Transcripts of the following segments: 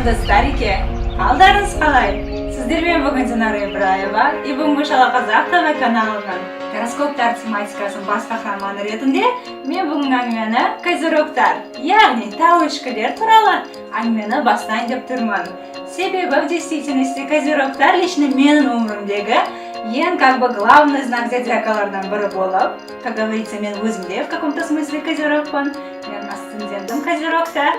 Достарики! Қалдарыңыз қалай? Сіздермен бүгін Динара Ибраева и бүгінгі Шала Қазақ ТВ каналының гороскоптар тематикасының бас қаһарманы ретінде мен бүгінгі әңгімені козерогтар, яғни тауешкілер туралы әңгімені бастайын деп тұрмын. Себебі в действительности козерогтар лично менің өмірімдегі ең как бы главный знак зодиакалардан бірі болып, как говорится, мен өзім де в каком-то смысле козерогпын, мен асцендентім козерогта.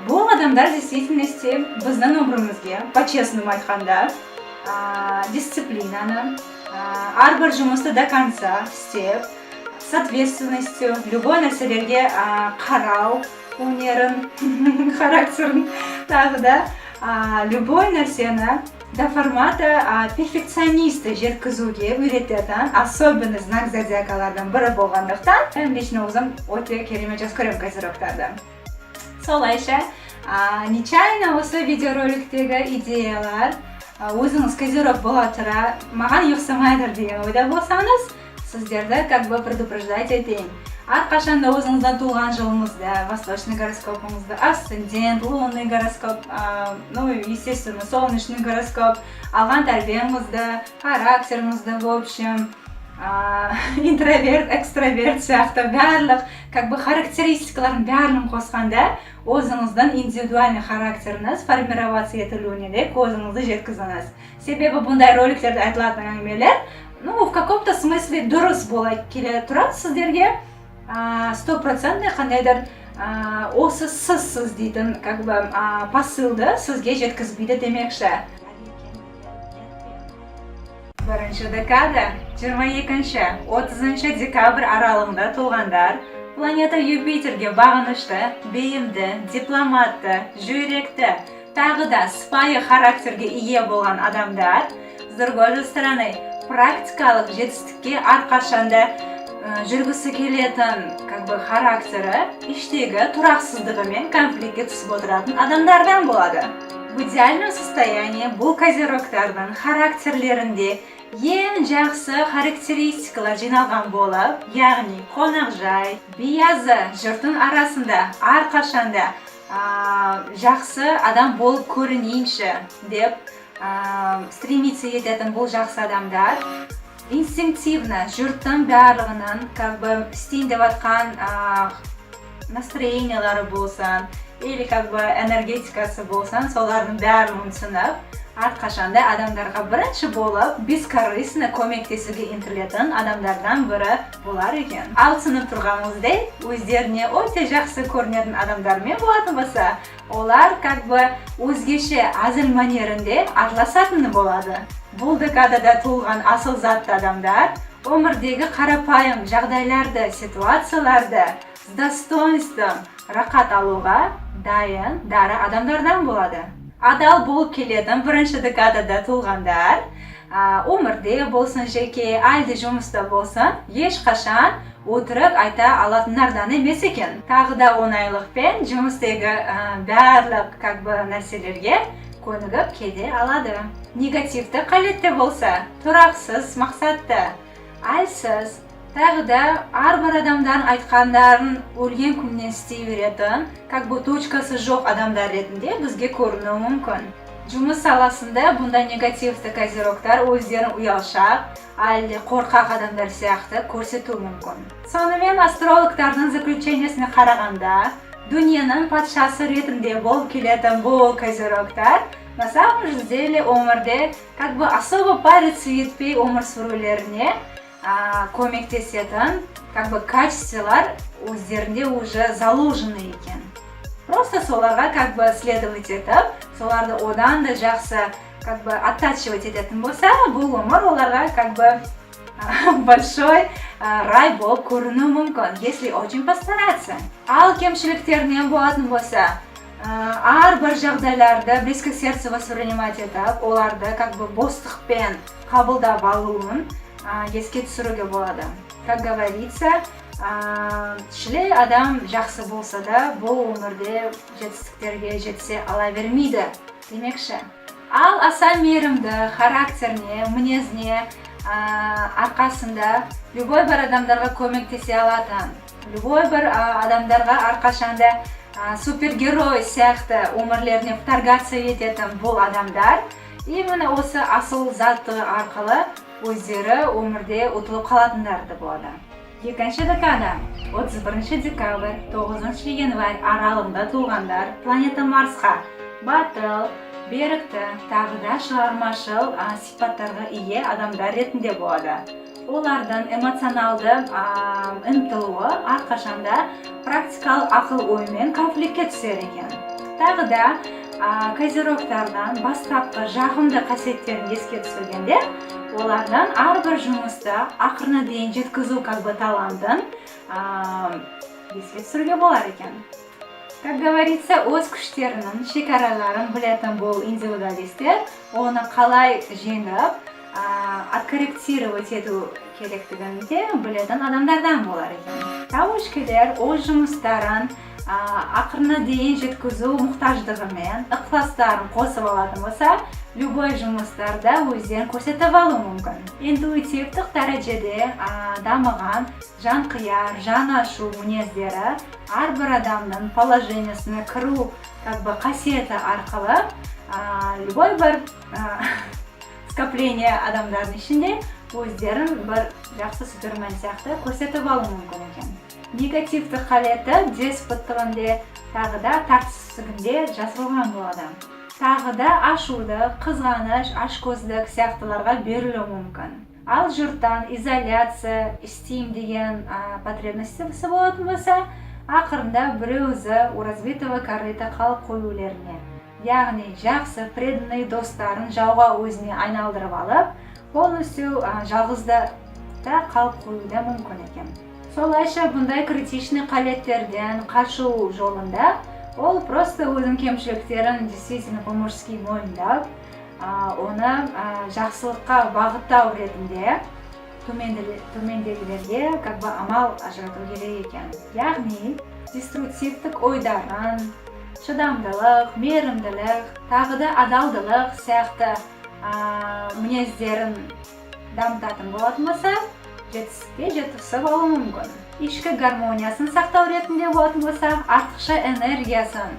Бұл адамдар в действительности біздің өмірімізге, по-честному айтқанда, дисциплинаны, әрбір жұмысты до конца істеп, с ответственностью, любой нәрселерге қарау өнерін, характерін, тағы да любой нәрсені до формата перфекциониста жеткізуге үйрететін особенный знак зодиакалардың бірі болғандықтан, мен лично өзім өте керемет жақсы көремін козерогтарды. Солайша, нечаянно осы видеороликтегі идеялар өзіңіз козерог бола тұра маған ұқсамайды деген ойда болсаңыз, сіздерді как бы предупреждать етейін: әрқашан да өзіңіздің туған жылыңызды, восточный гороскопыңызды, асцендент, лунный гороскоп, ну, естественно, солнечный гороскоп, алған тәрбиеңізді, характеріңізді, в общем, интроверт, экстраверт сияқты барлық как бы характеристикалардың бәрін қосқанда, өзіңіздің индивидуальный характеріңіз формироваться етілуіне де көзіңізді жеткізіңіз. Себебі бұндай роликтерде айтылатын әңгімелер, ну, в каком-то смысле дұрыс бола келе тұрады сіздерге, стопроцентный қандайдыр осы сізсіз дейтін как бы посылды сізге жеткізбейді демекші. Бірінші декада 22-30 декабрь аралығында туғандар планета Юпитерге бағынышты, бейімді, дипломатты, жүйректі, тағы да сыпайы характерге ие болған адамдар, с другой же стороны, практикалық жетістікке әрқашанда жүргісі келетін как бы характері іштегі тұрақсыздығымен конфликтке түсіп отыратын адамдардан болады. В идеальном состоянии бұл козерогтардың характерлерінде ең жақсы характеристикалар жиналған болып, яғни қонақжай, биязы, жұрттың арасында әрқашанда жақсы адам болып көрінейінші деп стремиться ететін бұл жақсы адамдар инстинктивно жұрттың барлығының как бы істейін деп жатқан настроениялары болсын или как бы энергетикасы болсын, солардың барлығын түсініп, әрқашанда адамдарға бірінші болып бескорыстно көмектесуге ұмтылатын адамдардан бірі болар екен. Ал түсініп тұрғаныңыздай, өздеріне өте жақсы көрінетін адамдармен болатын болса, олар как бы өзгеше әзіл манерінде араласатын болады. Бұл декадада туылған асыл затты адамдар өмірдегі қарапайым жағдайларды, ситуацияларды с достоинством рақат алуға дайын дара адамдардан болады. Адал болып келетін бірінші декадада туылғандар өмірде болсын, жеке әлде жұмыста болсын, ешқашан өтірік айта алатындардан емес екен. Тағы да оңайлықпен жұмыстағы барлық как бы нәрселерге көнігіп кете алады. Негативті қалетте болса, тұрақсыз мақсатты, әлсіз, тағы да әрбір адамдардың айтқандарын өлген күннен істей беретін, как бы точкасы жоқ адамдар ретінде бізге көрінуі мүмкін. Жұмыс саласында бұндай негативті козерогтар өздерін ұялшақ әлде қорқақ адамдар сияқты көрсетуі мүмкін. Сонымен, астрологтардың заключениесіне қарағанда, дүниенің патшасы ретінде болып келетін бұл козерогтар на самом же деле өмірде как бы особо париться етпей өмір сүрулеріне көмектесетін как бы качестволар өздерінде уже заложены екен. Просто соларға как бы следовать етіп, соларды одан да жақсы как бы оттачивать ететін болса, бұл өмір оларға как бы большой рай болып көрінуі мүмкін, если очень постараться. Ал кемшіліктерінен болатын болса, әрбір жағдайларды близко к сердцу воспринимать етіп, оларды как бы бостықпен қабылдап алуын еске түсіруге болады. Как говорится, шілей адам жақсы болса да, бұл өмірде жетістіктерге жетсе ала бермейді демекші. Ал аса мейірімді характеріне, мінезіне арқасында любой бір адамдарға көмектесе алатын, любой бір адамдарға әрқашанда Супергерой сияқты өмірлеріне вторгаться ететін бұл адамдар именно осы асыл заты арқылы өздері өмірде ұтылып қалатындар да болады. Екінші декада, 31 декабрь, 9 январь аралығында туғандар планета Марсқа батыл, берікті, тағы да шығармашыл сипаттарға ие адамдар ретінде болады. Олардың эмоционалды ұмтылуы әрқашанда практикалық ақыл оймен конфликтке түсер екен. Тағы да козерогтардан бастапқы жағымды қасиеттерін еске түсіргенде, олардан әрбір жұмысты ақырына дейін жеткізу как бы талантын еске түсіруге болар екен. Как говорится, өз күштерінің шекараларын білетін бұл индивидуалистер оны қалай жеңіп, откорректировать ету керектігін де білетін адамдардан болар екен. Тауешкелер өз жұмыстарын ақырына дейін жеткізу мұқтаждығымен ықыластарын қосып алатын болса, любой жұмыстарда өздерін көрсетіп алуы мүмкін. Интуитивтік дәрежеде дамыған жанқияр, жан ашу мінездері әрбір адамның положениесіне кіру как бы қасиеті арқылы любой бір скопление адамдардың ішінде өздерін бір жақсы супермен сияқты көрсетіп алуы мүмкін екен. Негативті қалеті деспоттығында, тағы да тәртіпсіздігінде жасырылған болады. Тағы да ашуды, қызғаныш, ашкөздік сияқтыларға берілуі мүмкін. Ал жұрттан изоляция істеймін деген потребності болатын болса, ақырында біреуі у разбитого корыта қалып қоюларына, яғни жақсы преданный достарын жауға өзіне айналдырып алып, полностью жалғыздықта қалып қоюы да мүмкін екен. Солайша, бұндай критичный қалеттерден қашу жолында ол просто өзінің кемшіліктерін действительно по мужски мойындап, оны жақсылыққа бағыттау ретінде төмендегілерге как бы амал ажырату керек екен. Яғни деструктивтік ойдарын, шыдамдылық, мейірімділік, тағы да адалдылық сияқты мінездерін дамытатын болатын болса, жетістікке жеткізіп алуы мүмкін. Ішкі гармониясын сақтау ретінде болатын болса, артықша энергиясын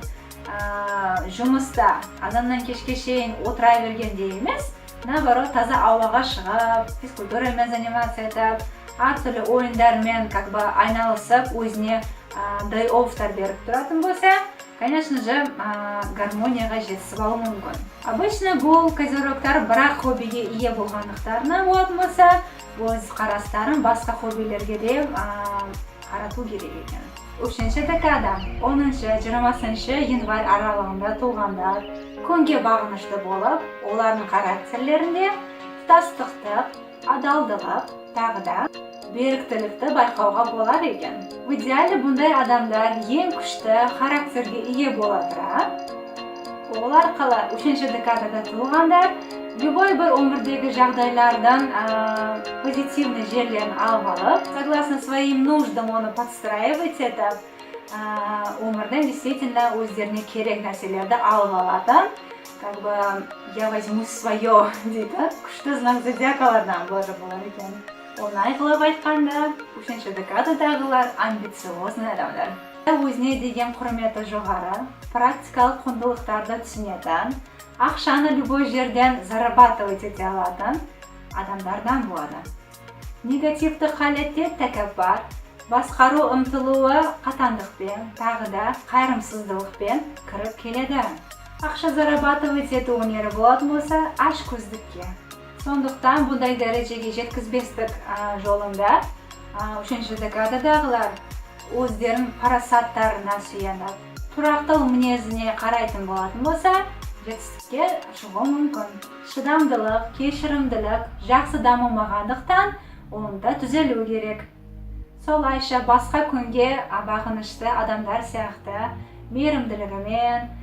жұмыста азаннан кешке шейін отыра бергенде емес, наоборот, таза ауаға шығып, физкультурамен заниматься етіп, әртүрлі ойындармен как бы айналысып, өзіне day off-тар беріп тұратын болса, конечно же, гармонияға жеткізіп алуы мүмкін. Обычно бұл козерогтар бірақ хоббиге ие болғандықтарына болатын болса, өз қарастарын басқа хоббилерге де қарату керек екен. Үшінші декада, 10-20 январь аралығында туғандар күнге бағынышты болып, олардың характерлерінде тұтастықтық, адалдылық, тағы да беріктілікті байқауға болады екен. В идеале бұндай адамдар ең күшті характерге ие бола тұра, ол арқылы үшінші декадада туылғандар любой бір өмірдегі жағдайлардан позитивный жерлерін алып алып, согласно своим нуждам оны подстраивать етіп, өмірден действительно өздеріне керек нәрселерді алып алатын, как бы «я возьму свое» дейді, күшті знак зодиакалардан бірі болар екен. Оңай қылып айтқанда, үшінші декададағылар амбициозный адамдар, өзіне деген құрметі жоғары, практикалық құндылықтарды түсінетін, ақшаны любой жерден зарабатывать ете алатын адамдардан болады. Негативті халетте тәкаппар, басқару ұмтылуы қатаңдықпен, тағы да қайырымсыздықпен кіріп келеді. Ақша зарабатывать ету өнері болатын болса, ашкөздікке. Сондықтан бұндай дәрежеге жеткізбестік жолында үшінші декададағылар өздерінің парасаттарына сүйеніп, тұрақтыл мінезіне қарайтын болатын болса, жетістікке шығуы мүмкін. Шыдамдылық, кешірімділік жақсы дамымағандықтан, онда түзелу керек. Солайша, басқа күнге бағынышты адамдар сияқты мейірімділігімен,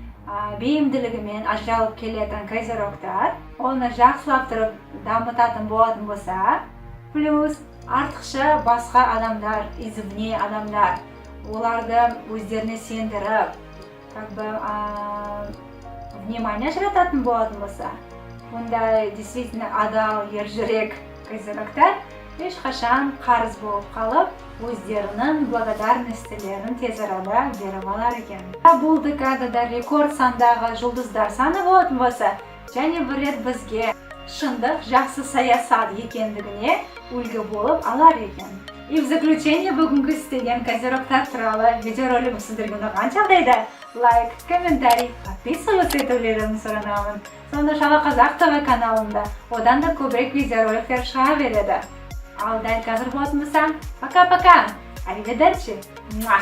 бейімділігімен ажыралып келетін козерогтар оны жақсылап тұрып дамытатын болатын болса, плюс артықша басқа адамдар, извне адамдар оларды өздеріне сендіріп, как бы внимание ажырататын болатын болса, ондай действительно адал, ержүрек козерогтар Ешқашан қарыз болып қалып, өздерінің благодарностьлерін тез арада беріп алар екен. Бұл декадада рекорд сандағы жұлдыздар саны болатын болса, және бір рет бізге шындық жақсы саясат екендігіне үлгі болып алар екен. И в заключение, бүгінгі істеген козерогтар туралы видеоролигім сіздерге ұнаған жағдайда, лайк, комментарий, подписываться етулеріңізді сұранамын. Сонда Шала Қазақ ТВ каналында одан да көбірек видеороликтер шыға береді. Ал дәл қазір болатын болса, пока пока, ариведерчи. Муа!